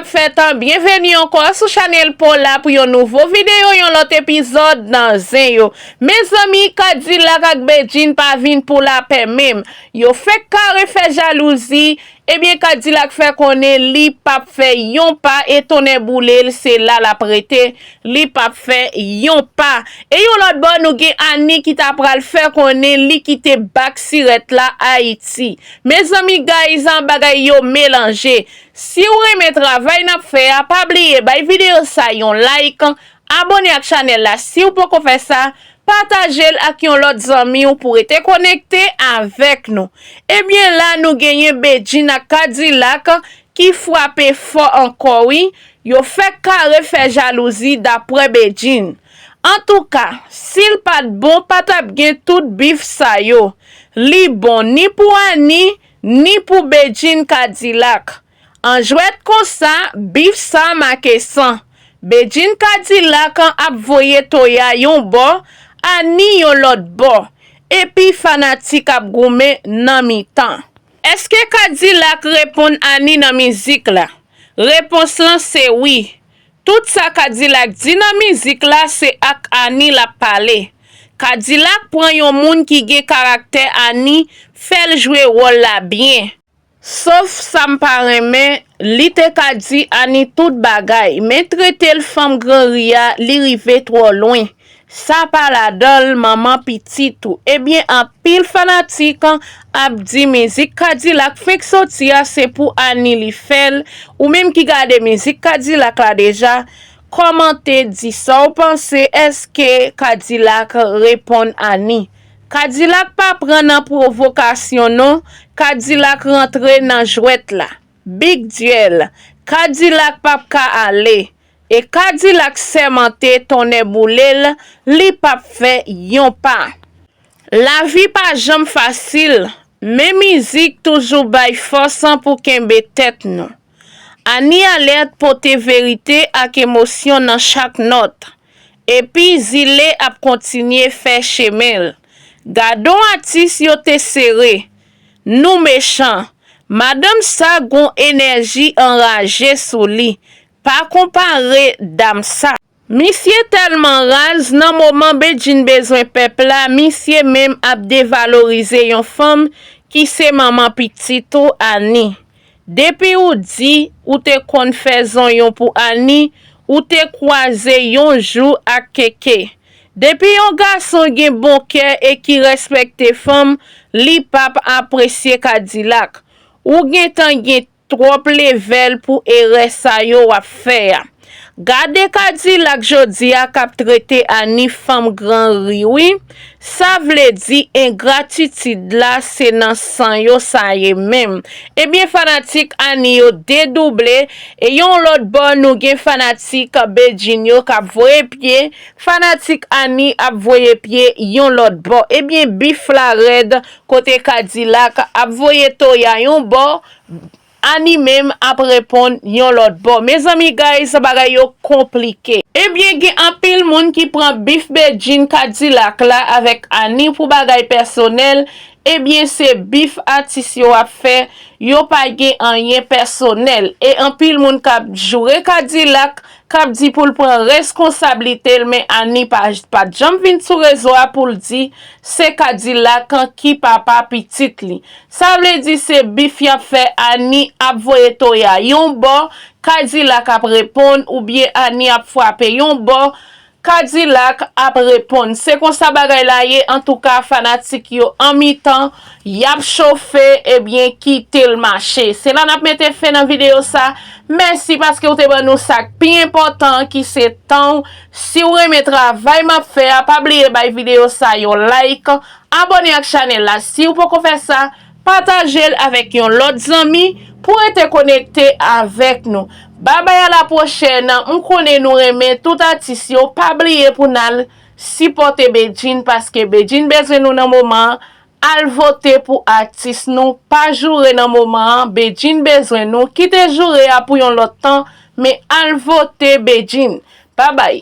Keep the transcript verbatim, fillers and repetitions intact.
Fèt an, byenveni ankò sou chanèl pa w la pou yon nouvo videyo, yon lòt epizòd nan Zen Yo. Mezanmi, Kadilak ak Bedjine pa vin pou lapè menm. Yo fèk kare fè jalouzi. Ebyen, Kadilak fè konnen li p ap fè yon pa e tonnè boule l, se la l ap rete. Li p ap fè yon pa. E yon lòt bò, nou gen Annie ki ta pral fè konnen li kite bak sirèt la Ayiti. Mezanmi, guys, an bagay yo melanje. Si w renmen travay n ap fè a, pa bliye bay videyo sa yon like, abòne ak chanèl la si w poko fè sa, pataje l ak yon lòt zanmi w pou rete konekte avèk nou. Ebyen la, nou genyen Bedjine ak Kadilak ki frape fò ankò wi, yo fèk kare fè jalouzi daprè Bedjine. Antouka, si l pa t bon, pa t ap gen tout bif sa yo. Li bon ni pou Annie, ni pou Bedjine Kadilak. An jwèt konsa, bif sa make san. Bedjine Kadilak ap voye toya yon bò, Annie yon lòt bò. Epi fanatik ap goumen nan mitan. Èske Kadilak reponn Annie nan mizik la? Repons lan se wi. Tout sa Kadilak di nan mizik la se ak Annie l ap pale. Kadilak pran yon moun ki gen karaktè Annie, fè l jwe wòl la byen. Sof sa m pa renmen, li te ka di Annie tout bagay, men trete l fanm granri a, li rive twò lwen. Sa pa ladan l, manman pitit ou. Ebyen, anpil fanatik ap di mizik Kadilak fenk soti a se pou Annie li fè l. Ou menm ki gade mizik Kadilak la deja, kòmante, di sa w panse, èske Kadilak reponn Annie? Kadilak pa pran nan pwovokasyon non, Kadilak rantre nan jwèt la. Big Duel, Kadilak p ap ka ale. E Kadilak sèmante tonnè boule l, li p ap fè yon pa. Lavi pa janm fasil, men mizik toujou bay fòs pou kenbe tèt nou. Annie Alerte pote verite ak emosyon nan chak nòt. Epi Zile ap kontinye fè chemen l. Gadon atis yo te sere. Nou mechan. Madanm sa gon enèji anraje sou li. Pa konpare dam sa. Misye tèlman raz, nan moman Bedjine bezwen pèp la, misye menm ap devalorize yon fanm ki se manman pitit ou, Annie. Depi ou di ou te konn fè zonyon pou Annie, ou te kwaze yon jou ak Keke. Depi yon gason gen bon kè e ki respekte fanm, li p ap apresye Kadilak. Ou gentan gen twòp levèl pou erè sa yo w ap fè a. Gade Kadilak jodi a k ap trete Annie fanm granri wi. Sa vle di engratitid la se nan san yo sa ye menm. Ebyen fanatik Annie yo dedouble e yon lòt bò nou gen fanatik Bedjine yo k ap voye pye, fanatik Annie ap voye pye yon lòt bò. Ebyen bif la rèd kote Kadilak ap voye toya yon bò, Annie menm ap reponn yon lòt bò. Mezanmi guys, bagay yo konplike. Ebyen gen anpil moun ki pran bif Bedjine Kadilak la avèk Annie pou bagay pèsonèl. Ebyen se bif atis yo ap fè, yo pa gen anyen pèsonèl. E anpil moun k ap joure Kadilak, k ap di pou l pran reskonsablite l, men Annie pa, pa t janm vin sou rezo a pou l di se Kadilak ki papa pitit li. Sa vle di se bif y ap fè, Annie ap voye toya yon bò, Kadilak ap reponn, oubyen Annie ap frape yon bò, Kadilak ap reponn. Se konsa bagay la ye, antouka fanatik yo an mitan, y ap chofe, ebyen kite l mache. Se la n ap mete fen nan videyo sa. Mèsi paske w te ban nou sa k pi enpòtan an ki se tan w. Si w renmen travay m ap fè a, pa bliye bay videyo sa yon like, abòne ak chanèl la si w poko fè sa, pataje l avèk yon lòt zanmi pou rete konekte avèk nou. Babay a la pwochèn, m konnen nou renmen tout atis yo, pa bliye pou n al sipòte Bedjine paske Bedjine bezwen nou nan moman an. Al vote pou atis nou, pa joure nan moman an, Bedjine bezwen nou, kite joure a pou yon lòt tan, men al vote Bedjine. Babay.